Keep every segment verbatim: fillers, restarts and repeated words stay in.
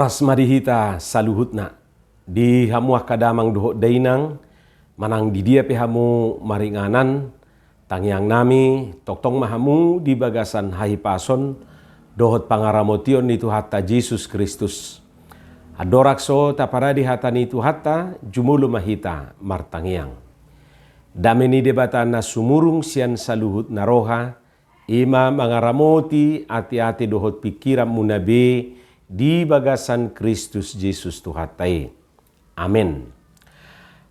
Horas ma di hita saluhutna, di hamu angka damang dohot dainang, manang di dia pe hamu maringanan, tangiang nami, tongtong ma hamu di bagasan hahipason dohot pangaramotion ni Tuhanta Jesus Kristus. Andorang so taparade hata ni Tuhanta, jumolo ma hita martangiang. Dame ni Debata na sumurung sian saluhut na roha, i ma mangaramoti ateate dohot pingkiranmuna be di bagasan Kristus Jesus Tuhanta i. Amen.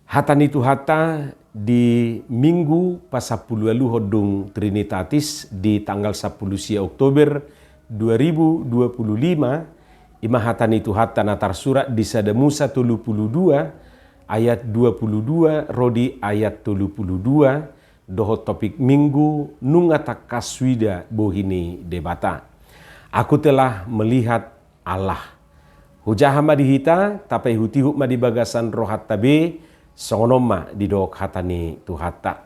Hata ni Tuhanta di Minggu pasampuluualuhon dung Trinitatis di tanggal sampulu sia Oktober dua ribu dua puluh lima, i ma hata ni Tuhanta na tarsurat di Sada Musa tolu puluh dua ayat dua puluh dua ro di ayat tolu puluh dua, dohot topik Minggu: Nunga tangkas huida bohi ni Debata. Aku telah melihat Allah. Hujaha ma di hita, tapaihutihut ma di bagasan rohanta be, songon on ma didok hata ni Tuhanta.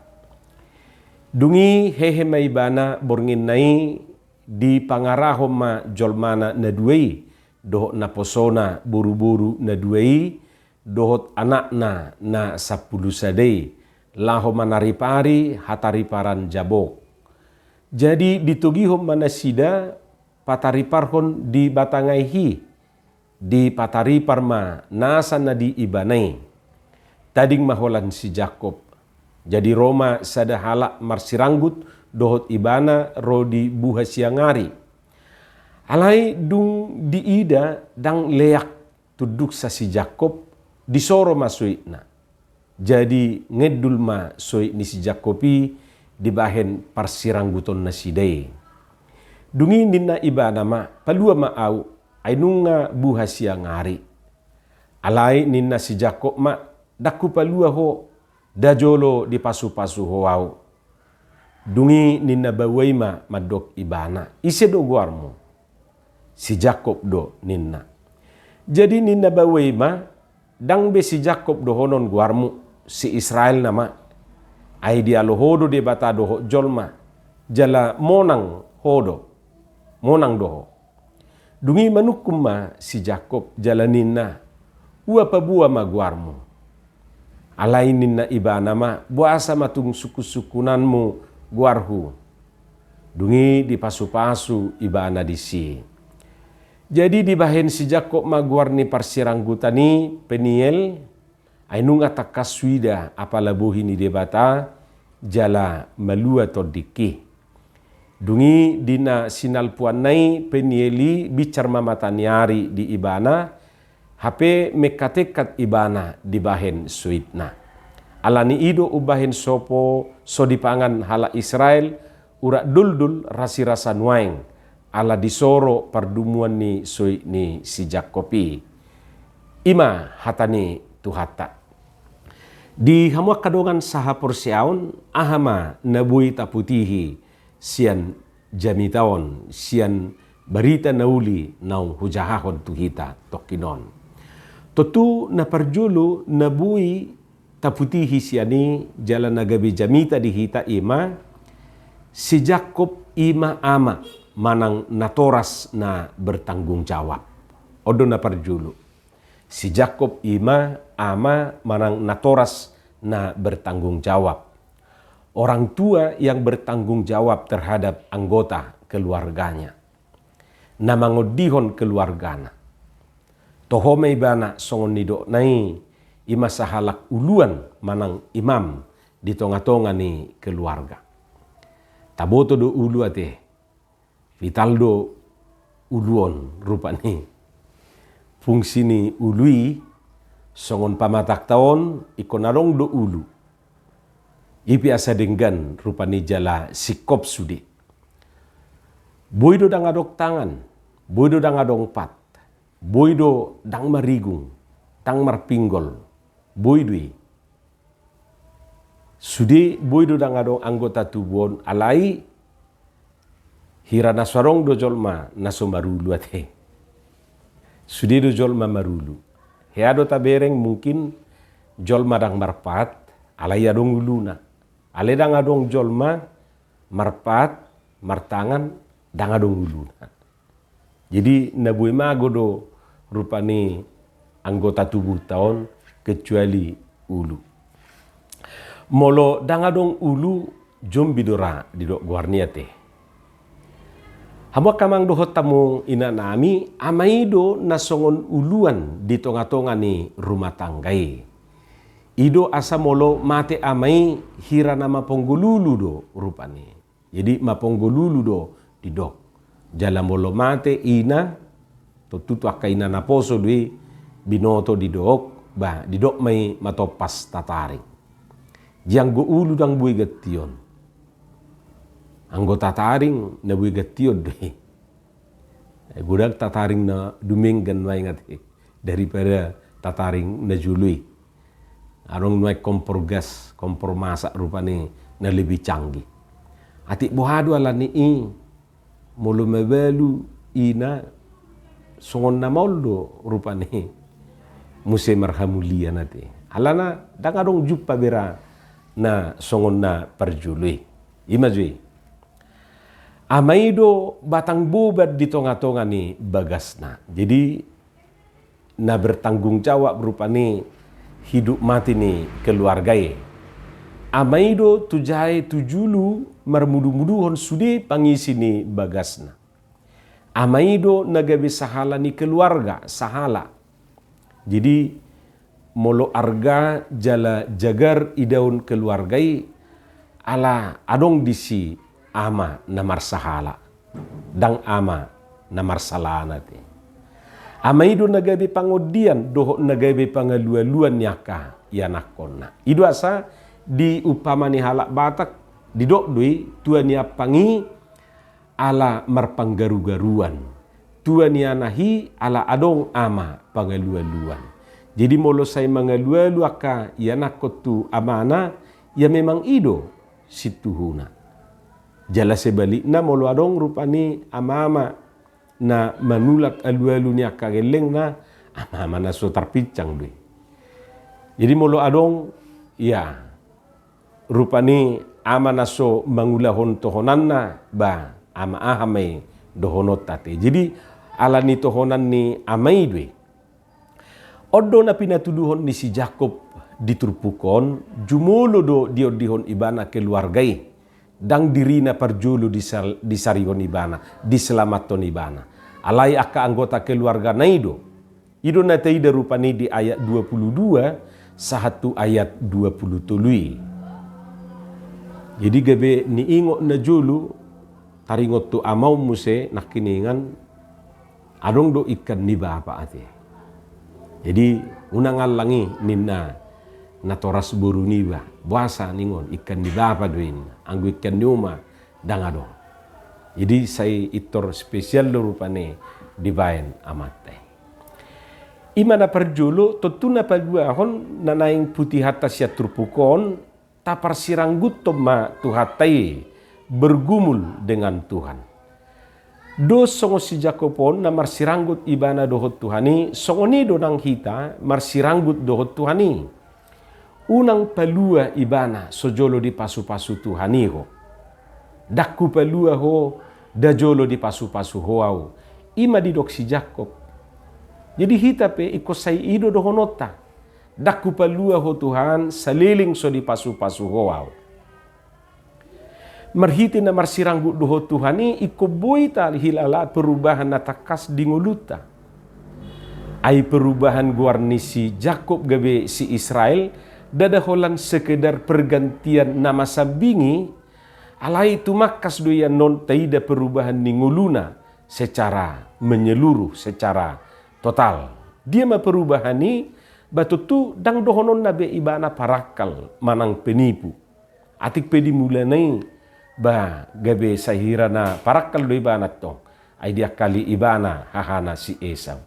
Dung i hehe ma ibana bornginna i, dipangarahon ma jolmana na dua i, dohot naposona boruboru na dua i, dohot anakna na sampulu sada i, laho manaripari hatariparan Jabok. Jadi ditogihon ma nasida patariparhon di batang aek i, dipataripar ma nasa na di ibana i. Tading ma holan si Jakkob. Jadi ro ma sada halak marsiranggut dohot ibana ro di buha siang ari. Alai dung diida ndang leak tunduksa si Jakkob, disoro ma suitna. Jadi ngendul ma soit ni si Jakkob i dibahen parsiranggutonnasida i. Dung i ninna ibana ma, "Palua ma ahu, ai nunga buha siang ari." Alai ninna si Jakkob ma, "Ndang hupalua ho, nda jolo dipasupasu ho ahu." Dung i ninna baoa i ma mandok ibana, "Ise do goarmu?" "Si Jakkob do," ninna. Jadi ninna baoa i ma, "Ndang be si Jakkob dohonon goarmu, si Israel nama. Ai dialo ho do Debata dohot jolma, jala monang ho do, monang do ho." Dung i manungkun ma si Jakkob jala ninna, "Ua paboa ma goarmu." Alai ninna ibana ma, "Boasa ma tung sungkunsungkunanmu goarhu?" Dung i dipasupasu ibana disi. Jadi dibahen si Jakkob ma goar ni parsiranggutan i Peniel, ai nunga tangkas huida apala bohi ni Debata, jala malua tondingki. Dung i di na sinalpuanna i Peniel i binsar ma mata ni ari di ibana, hape mengkatengkat ibana dibahen suitna. Alani i do umbahen sopo so dipangan halak Israel urat duldul rasirasa nuaeng, ala disoro pardumuan ni soit ni si Jakkob i. I ma hata ni Tuhanta. Di hamu angka dongan sahaporseaon, aha ma na boi taputihi sian jamita on, sian barita na uli naung hujahahon tu hita tongkin on? Tontu na parjolo na boi taputihi sian i jala na gabe jamita di hita i ma, si Jakkob i ma ama manang natoras na bertanggung jawab. On do na parjolo. Si Jakkob i ma ama manang natoras na bertanggung jawab. Orang tua yang bertanggung jawab terhadap anggota keluarganya. Na mangondihon keluargana. Toho ma ibana songon nidokna i, i ma sahalak uluan manang imam di tongatonga ni keluarga. Taboto do ulu ate. Vital do ulu on rupani. Fungsi ni ulu i, songon pamatangta on, ingkon adong do ulu. I pe asa denggan rupani jala singkop sude. Boi do ndang adong tangan, boi do ndang adong pat, boi do ndang marigung, ndang marpinggol, boi do i. Sude boi do ndang adong anggota tubu on, alai hira na so adong do jolma na so marulu ate. Sude do jolma marulu. Hea do tabereng mungkin jolma ndang marpat, alai adong uluna. Alai ndang adong jolma marpat, martangan, ndang adong uluna. Jadi na boi mago do rupani anggota tubuhta on, kecuali ulu. Molo ndang adong ulu, jombi do ra didok goarna i ate. Hamu angka amang dohot hamu inanami, ama i do na songon uluan di tonga-tonga ni rumah tangga i. I do asa molo mate ama i, hira na maponggol ulu do rupani. Jadi maponggol ulu do didok. Jala molo mate ina, tontu tu angka ina naposo do i, binoto didok, ba, didok ma i matompas tataring. Jadi anggo ulu ndang boi gantion. Anggo tataring na boi gantion do i. Eh, godang tataring na dumenggan nuaeng ate daripada tataring na jolo i. Adong nuaeng kompor gas, kompor masak rupani na lebih canggih. Atik boha do alani i, molo mabalu ina, songon na maol do rupani muse marhamulian ate. Alana ndang adong jumpa be ra na songon na parjolo i. I ma jo i. Ama i do batang boban di tonga-tonga ni bagasna. Jadi, na bertanggung jawab rupani hidup mati ni keluarga i. Ama i do tu jae tu julu marmudu-muduhon sude pangisi ni bagasna. Ama i do na gabe sahala ni keluarga, sahala. Jadi, molo arga jala jagar idaon keluarga i, ala adong disi ama na marsahala, ndang ama na marsalaan ate. Ama i do na gabe pangondian dohot na gabe pangalualuan ni angka ianakkonna. I do asa di umpama ni halak Batak, didok do i, tua ni ampang i ala marpanggaru-garuan, tua ni anak i ala adong ama pangalualuan. Jadi molo sai mangalualu angka ianakkon tu amana, ia memang i do sintuhuna. Jala sebalikna, molo adong rupani ama-ama na manulak alualu ni angka gellengna, ama-ama na so tarpinsang do i. Jadi molo adong, ia, rupani ama na so mangulahon tohonanna, ba, ama aha ma i dohononta ate. Jadi, ala ni tohonan ni ama i do i. On do na pinatuduhon ni si Jakkob di turpuk on, jumolo do diondihon ibana keluarga i, ndang dirina parjolo disal-, disarihon ibana, diselamathon ibana. Alai angka anggota keluargana i do. I do na taida rupani di ayat dua puluh dua sahat tu ayat dua puluh tolu i. Jadi gabe niingot na jolo, taringot tu ama on muse nangkiningan, adong do ingkan ni bapa ate. Jadi unang allang i ninna natoras boru niba, boasa ningon, ingkan ni bapa do i, anggo ingkan ni uma ndang adong. Jadi sai intor spesial do rupani dibaen amanta i. I ma na parjolo, tontu na paduahon na naeng putihanta sian turpuk on, taparsirangguthon ma Tuhanta i, bergumul dengan Tuhan. Dos songon si Jakkob on na marsiranggut ibana dohot Tuhan i, songon i do nang hita marsiranggut dohot Tuhan i. Unang palua ibana so jolo dipasupasu Tuhan i ho. Ndang hupalua ho, nda jolo dipasupasu ho ahu. I ma didok si Jakkob. Jadi hita pe ingkon sai i do dohononta. Ndang hupalua ho Tuhan, saleleng so dipasupasu ho ahu. Marhite na marsiranggut dohot Tuhan i, ingkon boi tahilala perubahan na tangkas di ngolunta. Ai perubahan goar ni si Jakkob gabe si Israel, ndada holan sekedar pergantian nama sambing i, alai tumangkas do i annon taida perubahan ni ngoluna secara menyeluruh, secara total. Dia ma perubahan i? Ba tontu ndang dohononna be ibana parangkal manang penipu. Atik pe di mulana i, ba, gabe sahira na parangkal do ibana tong, ai diangkali ibana hahana si Esau.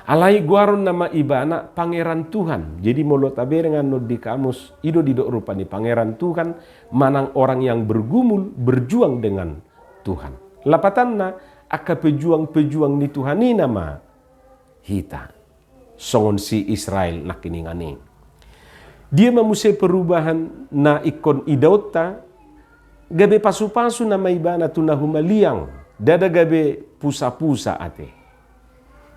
Alai goaron nama ibana Pangeran Tuhan. Jadi molo tabereng annon di kamus, i do didok rupani Pangeran Tuhan, manang orang yang bergumul, berjuang dengan Tuhan. Lapatanna, angka pejuang-pejuang ni Tuhan i nama hita. Songon si Israel nangkiningan i. Dia ma muse perubahan na ingkon idaonta? Gabe pasupasu nama ibana tu na humaliang, ndada gabe pusapusa ate.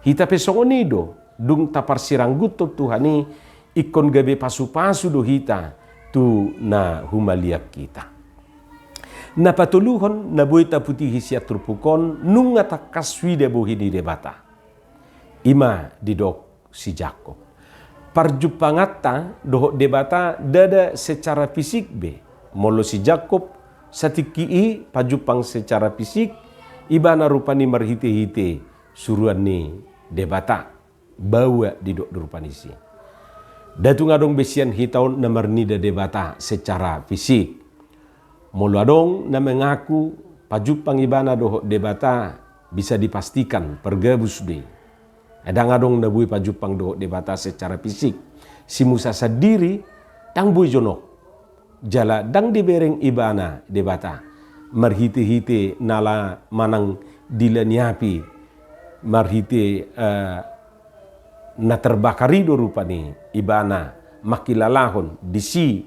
Hita pe songon i do, dung taparsirangguthon Tuhan i, ingkon gabe pasu-pasu do hita tu na humaliang hita. Na patoluhon na boi taputihi sian turpuk on, nunga tangkas huida bohi ni Debata. I ma didok si Jakkob. Parjumpanganta dohot Debata ndada secara fisik be. Molo si Jakkob satingki i pajumpang secara fisik, ibana rupani marhite-hite suruan ni Debata. Baoa didok do rupani si. Nda tung adong be sian hita on na marnida Debata secara fisik. Molo adong na mengaku pajumpang ibana dohot Debata, bisa dipastikan pargabus do i. Ndang adong na boi pajumpang dohot Debata secara fisik. Si Musa sandiri ndang boi jonok. Jala ndang dibereng ibana Debata. Marhite-hite nala manang dila ni api, marhite, eh, na terbakar i do rupani ibana mangkilalahon disi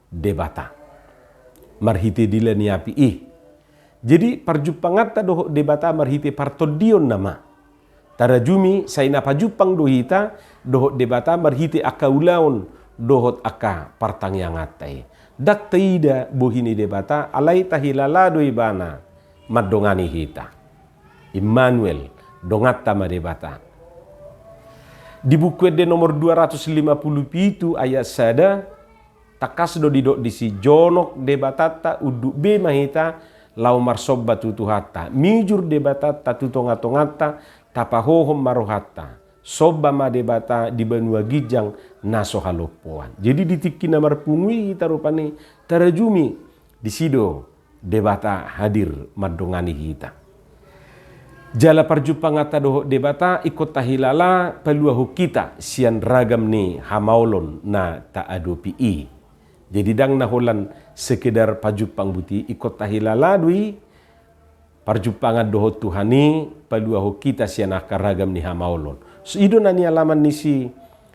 Debata. Marhite dila ni api i. Jadi parjumpanganta dohot Debata marhite partondion nama. Tarajumi sai na pajumpang do hita dohot Debata marhite angka ulaon dohot angka partangianganta i. Ndang taida bohi ni Debata, alai tahilala do ibana mandongani hita. Immanuel, donganta ma Debata. Di Buku Ende nomor dua ratus lima puluh pitu ayat sada, tangkas do didok disi, jonok Debatanta unduk be ma hita laho marsomba tu Tuhanta. Mijur Debatanta tu tonga-tonganta, tapahohom ma rohanta. Somba ma Debata di banua ginjang na so halompoan. Jadi di tingki na marpungu i hita rupani tarajumi disi do Debata hadir mandongani hita. Jala parjumpanganta dohot Debata ingkon tahilala paluahon hita sian ragam ni hamaolon na taadopi i. Jadi ndang na holan sekedar pajumpang, buti ingkon tahilala do i. Parjumpangan dohot Tuhan i paluahon hita sian angka ragam ni hamaolon. So i do na nialaman ni si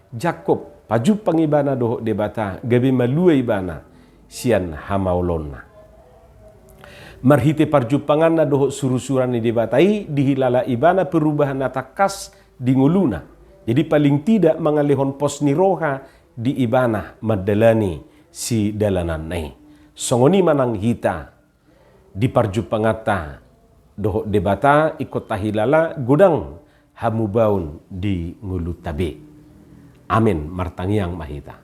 Jakkob, pajumpang ibana dohot Debata, gabe malua ibana sian hamaolonna. Marhite parjumpanganna dohot suru-suruan ni Debata i, dihilala ibana perubahan na tangkas di ngoluna. Jadi paling tidak mangalehon pos ni roha di ibana mandalani sidalananna i. Songon i ma nang hita. Di parjumpanganta dohot Debata ingkon tahilala godang hamubaon di ngolunta be. Amen. Martangiang ma hita.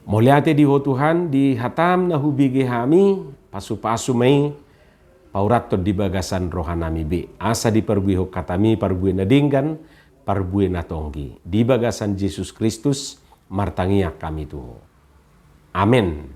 Mauliate di Ho Tuhan, di hatam na hubege hami, pasu-pasu ma i paurathon di bagasan rohanami be. Asa diparbuehon hatami parbue na denggan, parbue na tonggi. Di bagasan Jesus Kristus martangiang hami tu Ho. Amen.